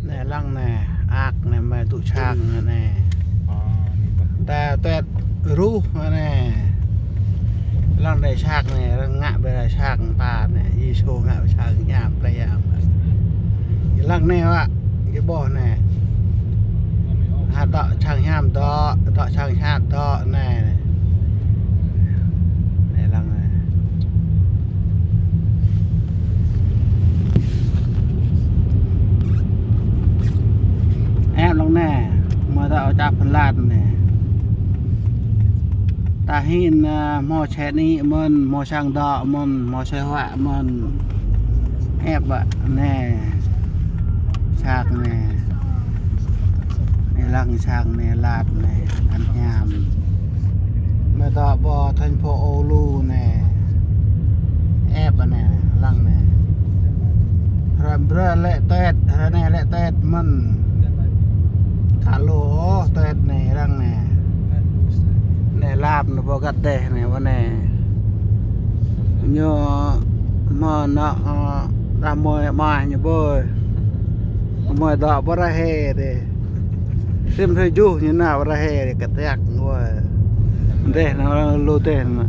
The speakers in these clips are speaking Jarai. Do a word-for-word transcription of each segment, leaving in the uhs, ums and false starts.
Anai lăng anai, ak anai, mơi tŭ sang anai. Ơ, anai pă. Ta tuet ruh anai. Lăng anai sang anai, arăng ngă ƀơi anai sang ta anai, Yêsu ngă ƀơi sang hiam, plei hiam. Lăng anai wă, kơ ƀôh anai. Hă dŏ sang hiam dŏ, dŏ sang hiam dŏ anai. Anai lăng anai. Ĕp lăng anai, mơi ta čăp Phần Lan anai. Ta hĭn, ơ, hmâo čĕ ni mơ̆n, hmâo sang dŏ mơ̆n, hmâo sĕ huă mơ̆n. Ĕp ƀă anai. Sang anai. Anai lăng sang anai, lăp anai, ăn hiam. Mơi dŏ pơ thành phố Oulu anai. Ĕp anai, lăng anai. Hrơi brơi lĕ tuet, hrơi anai lĕ tuet mơ̆n. Kơ lu ôh tuet anai, lăng anai. Anai lăp anai pơ găt dêh anai, pơ anai. Ñu mơ̆ nă, ơ, đah mơi mah ñu ƀơi. Mơi dŏ pơ rơhe dêh. Sim thơi juh ñu nao pơ rơhe dêh kơtiăk wơi. Dêh nă lu dêh nă.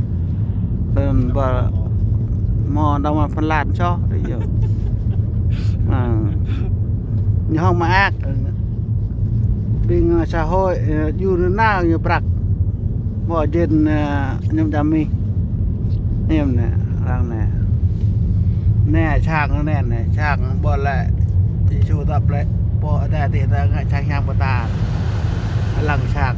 Đơ̆n ƀă mơ̆ đah mơi Phần Lan soh dêh yơh. Ơ. Ñu hŏng mă ak. Ƀing xã hội, ơ, djru nao ñu prăk. Ƀu jing, ơ, ñu čăm mih. Hiam anai, lăng anai. Anai sang anai, anai sang ƀơi lĕ. Yêsu ta plei, pô ta tih ta ngă sang hiam pơ ta. Lăng sang.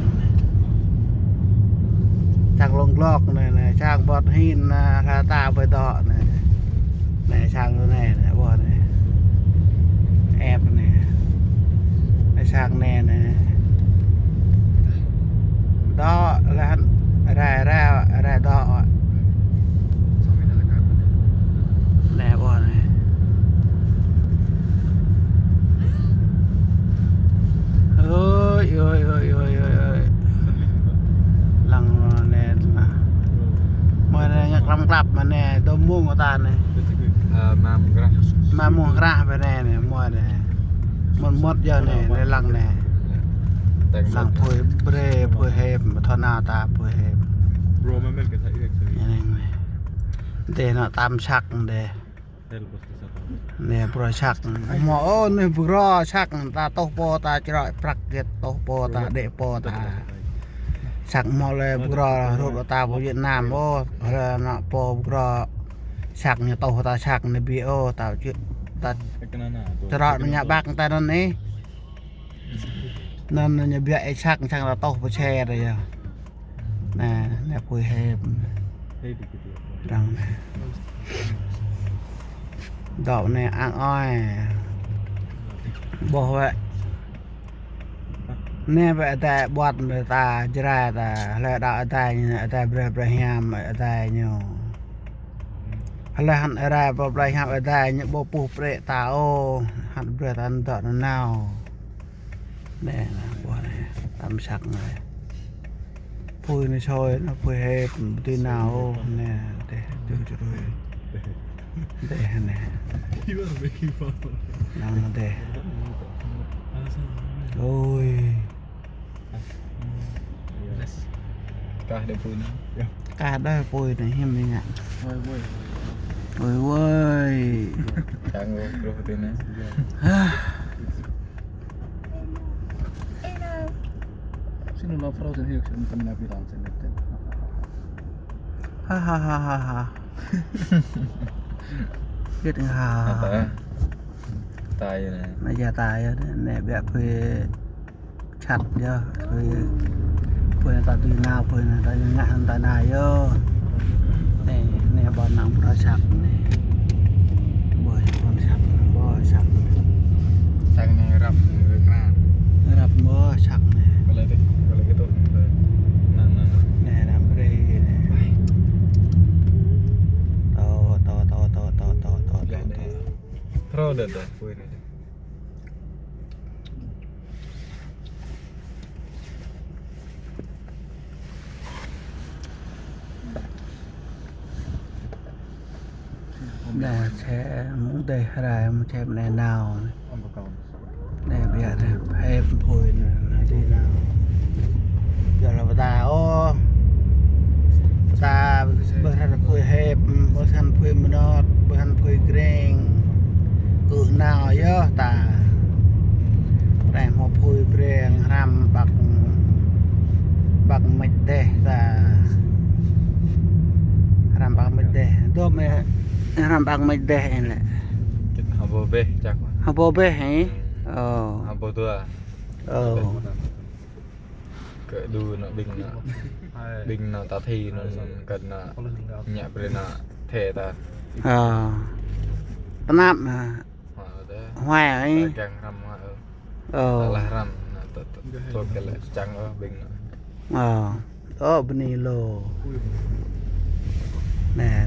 Sang lông glok anai, anai sang ƀơi hĭn, anai, hra ta ƀơi dŏ anai. Anai sang anai, anai, ƀơi anai. Ĕp anai. Anai sang anai, anai. Dŏ lăng, rai, rai, rai dŏ. Anai ƀơi anai. Ơi, ơi, ơi, ơi, ơi, ơi. Lăng anai. Mơi anai ngă klăm klăp mơ̆n anai, dua mông ta anai. Ơ, mă mông krah. Mă mông krah ƀơi anai anai, mơi anai. Mơ̆n mơ̆n yơh anai, anai lăng anai. Lăng apui brơi, apui hĕp, thâo nao ta apui hĕp. Anai anai. Dêh nă tam săk dêh. Anai bruă săk. Hmâo ôh, anai bruă săk, ta tuh pô ta črŏk prăk gĕt, tuh pô ta đĕ pô ta. Săk hmâo lĕ bruă rut ta pơ Việt Nam ôh, ră ană pô bruă săk ñu tuh ta săk anai ƀiă ôh, ta či-, ta črŏk anai ñu ƀăk ta anŭn ih. Anŭn ñu ƀiă ih săk, săk ta tuh pơ čer yơh. Anai, anai apui hĕp. Răng anai. Dŏ anai ang ơi. Ƀuh wơ̆t. Anai wơ̆t adai ƀuăt mơ̆ ta Jrai ta. Hlơi dŏ adai ñu, adai brơi plei hiam adai ñu. Hlơi hăn adai brơi plei hiam adai ñu ƀu puh prĕ ta ôh. Hăn brơi ta dŏ nanao. Anai, anai, ƀuh anai, tam săk anai. Apui anai soi, anai apui hĕp, ƀu dưi nao ôh, anai, dêh, dêh, čơrui. Dêh, anai. Lăng dêh. Ôi. Kah dêh apui anai. Kah dêh apui anai, hiam anai ngă. Ôi, ôi. Ôi, ôi. Kang ôh, kruh tui anai. Hah. Sini lo frozen hiu, sini temen api langsung. Ha, ha, ha, ha, ha. Git ha. Apa? Tai anai. Anai yơh tai yơh, anai ƀiă apui čăt yơh, apui, apui ta dưi nao, apui ta dưi ngă hăng ta nao yơh. Anai, anai ƀơi anai bruă săk anai. Ƀơi, ƀơi săk, ƀơi săk. Săk anai răp, anai krăn. Răp ƀơi săk anai. Kalau itu, kalau gitu, nang, nang. Anai răp brơi anai. Baik. Tuh, tuh, tuh. Pro dah, dah, apui dah. Anai, čĕ mơ̆ng dêh rai, mơ̆ng čĕ anai nao. Phơi mơnot, ƀu hăn phơi greng. Kơ nao yơh ta. Rem hŏ phơi breng, hrăm ƀăk, ƀăk mĕč deh ta. Hrăm ƀăk mĕč deh. Dŏ mĕ, hrăm ƀăk mĕč deh ĕn lĕ. Hơbô beh, čak. Hơbô beh, hă? Ơ. Hơbô dua. Ơ. Kơ đu nao ƀing nao. Ƀing nao ta thi nao kơ nao ñă brơi nao the ta. Ơ. Tơnap hă? Hă, tơ. Huai ơi. Ta kiăng hrăm huai ơi. Ơ. Ta lah hrăm nao tơ, tơ, tơ kơ lĕ čang ơ ƀing nao. Ơ. Ơ, bơni lô. Nè.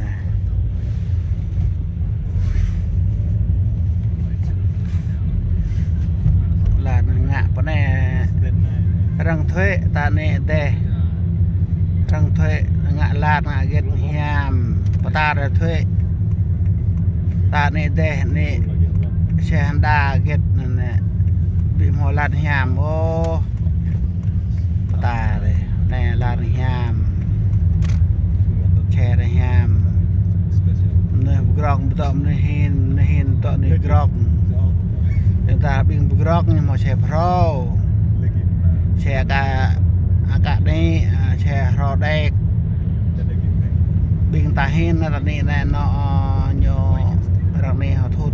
Lăn ngă pơ anai. Răng thuê ta anai deh. Răng thuê ngă lăn ngă gĕt hiam. Pơtă răng thuê. Ta anai deh anai. Xe Honda gĕt anai. Ƀu hmâo lăn hiam ôh. Pơtă rê, anai lăn hiam. Xe rê hiam. Mơnuih pơgrŏng pơtŏ mơnuih hin, mơnuih hin pơtŏ mơnuih grŏng. Tơdah ƀing pơgrŏng ñu hmâo xe phrâo. Xe aka, aka đĕk, a, xe hrŏ đĕk. Ƀing ta hin, ta anai anai nao, ñu Răng anai hơthut,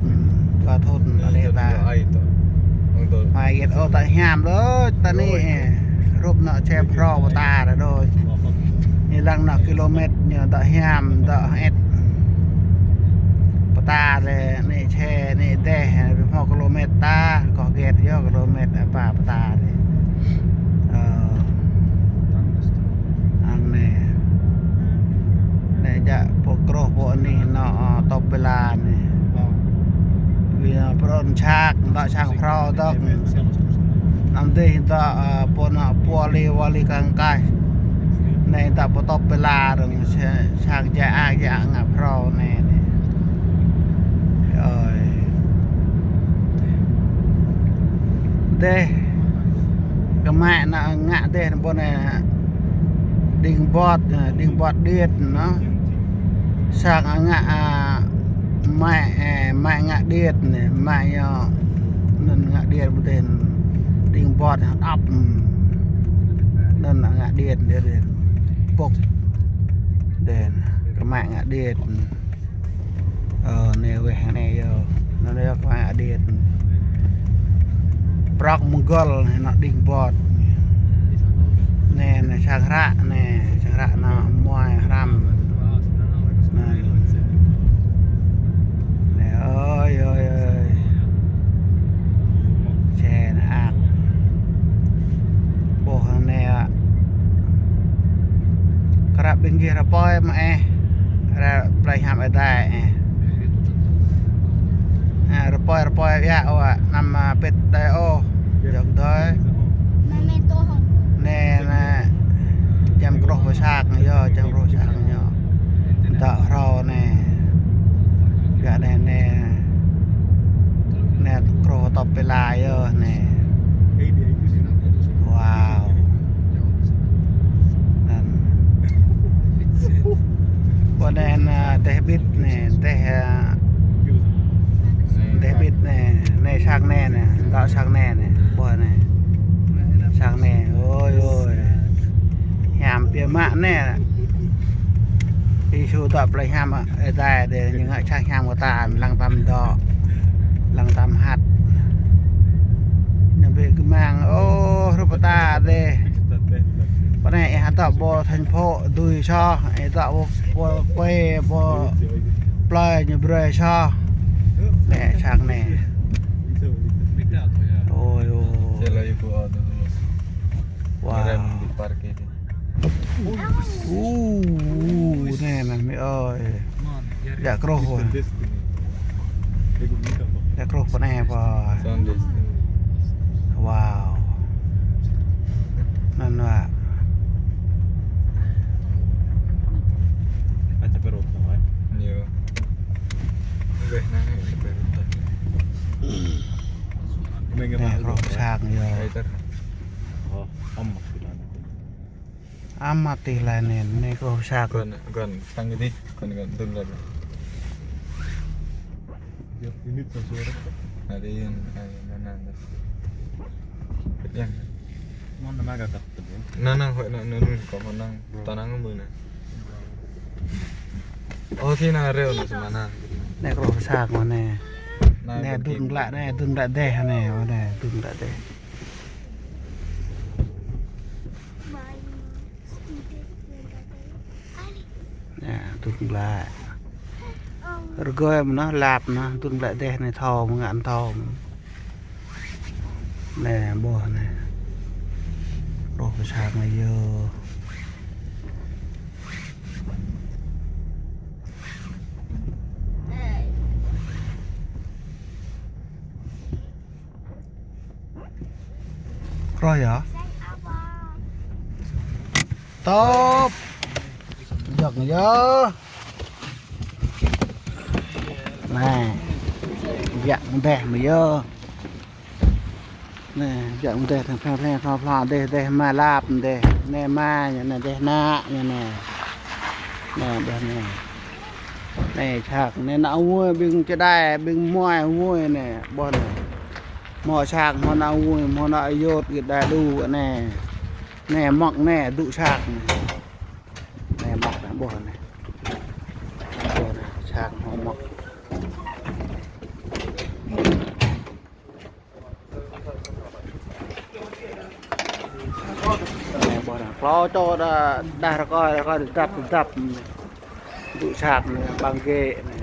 hơthut anai ta. Ai gĕt ôh ta hiam đôč ta anai. Rup nao xe phrâo pơtă đôč. Anai lăng nao kilômet ñu ta hiam ta hơet. Pơtă lĕ anai xe anai deh ƀu hmâo kilômet ta, kơ gĕt yơh kilômet apa pơtă lĕ. Ơ. Ang anai. Anai jak pô kroh pô anih nao, ơ, tŏp pơla anai. Ơ. Wih, ơ, pơrŏn čak, nao čak phrâo dŏ. Anăm dih dŏ, ơ, pô nao pô li wa li kăng kaih. Anai dŏ pô tŏp pơla rŏng čak jak, jak ngă phrâo anai, anai. Ơi. Deh. Kơ mĕ nao ngă deh pô anai. Đing bọt, đing bọt điêt nao. Sang ngă, a, mĕ, ơ, mĕ ngă điêt anai, mĕ ñu. Anŭn ngă điêt pơdên. Đing bọt hơđăp. Anŭn ngă điêt, điêt, điêt. Pŏk. Dên. Kơ mĕ ngă điêt. Ơ, anai weh anai yơh. Anai yơh kơ mĕ ngă điêt. Prŏk mơgŏl anai nao đing bọt. Anai, anai sang hră anai, sang hră nao muai hrăm. Anai. Anai, ơi, ơi, ơi. Xe anai ak. Ƀôh anai. Krăp ƀing gih rơpơi mă eh. Ră plei hiam ơi adai eh. A, rơpơi, rơpơi biă ôh, anăm, a, pĭt đơi ôh. Yŏng đơi. Anai, anai. Jăm kroh pơsak ñu, jăm kroh pơsak ñu. Dŏ hrâo anai. Biă anai, anai. Anai kroh tŏp pơla yơh anai. Wow. Anŭn. Pô anai, a, deh ƀĭt anai, deh, a, deh ƀĭt anai, anai sang anai anai, dŏ sang anai anai, pô anai. Sang anai, ôi, ôi. Hiam biă mă anai. Yêsu dŏ plei hiam, a, ơi adai dêh, ñu ngă sang hiam kơ ta, lăng tăm dŏ, lăng tăm hăt. Ñu ƀu kơmang, ôh, hrup ta dêh. Pơ anai ih dŏ ƀơi thành phố dưi soh, ih dŏ ƀơi, ƀơi, ƀơi plei ñu brơi soh. Anai, sang anai. Ôi, ôi. Wow. Ơ, anai, anai, mĭ ơi. Djă kroh. Djă kroh pơ anai pô. Wow. Anŭn wa. Anai kroh pơsak yơh. Amat tih laih anai, anai kroh pơsak. Gŏn, gŏn, sang kơ dih, gŏn, gŏn, tŭn laih. Biar unit sesuai. Ada yang, eh, mana ada? Yang. Mana maga kat tebun? Nanang, hoi, na-, nanang, kau nanang, tanang apa ini? Ơ, thì nă rêu nă sơmă nă. Nă kơ rŏ pơsăk mơ̆ nă. Nă dŭn glăk nă, dŭn glăk deh nă, mơ̆ nă, dŭn glăk deh. Nă, dŭn glăk. Rơgơi mơ̆ nă, lap nă, dŭn glăk deh nă, thâo mơ̆ ngă thâo mơ̆. Nè, ƀuh nè. Rŏ pơsăk mơ̆ yơh. Kroi yơh. Tŏp. Jŏk yơh. Nè. Biă mơ̆ deh mơ̆ yơh. Nè, biă mơ̆ deh, pla, pla, pla, pla, deh, deh, mă lap, deh, nè, mă, ñu nè, deh, nă, ñu nè. Nè, deh, nè. Nè, čak, nè, nă, wui, ƀing čơđai, ƀing muai, wui, nè, ƀuh, nè. Hmâo čak, hmâo nă, wui, hmâo nă, yot, git, đai, đu, nè. Nè, mŏk, nè, dŭ čak, nè. Nè, mŏk, nè, ƀuh, nè. Ƀuh, nè, čak, hmâo mŏk. Nè, ƀuh nè, klâo čô đa, đah rơkơi, rơkơi dăp, dăp. Dŭ čak nè, ƀăng gê nè.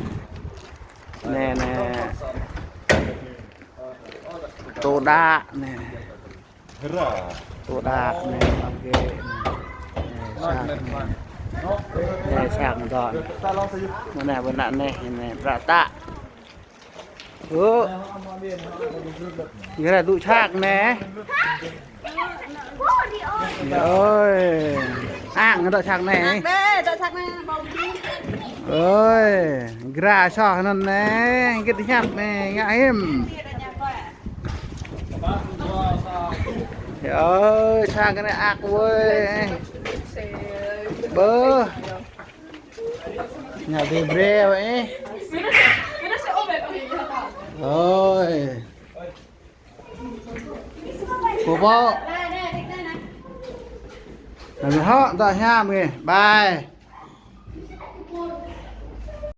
Nè, nè. Tô đa nè. Tô đa nè, ƀăng gê nè. Nè, čak nè. Nè, čak nè, dŏ nè. Mơ̆ nè, ƀơi anăp nè, nè, prăk tă. Ơ. Yơh, dŭ čak nè. Ơi. Ang dŏ čak nè. Ơi, gra soh anŭn nè, git hiăp nè, ngă hĭm. Ơi, čak nè ak wơi. Bơ. Ngă bê bre wă ih. Ơi. Pô pô. Nă hŏ, dŏ hiam kơ. Bye.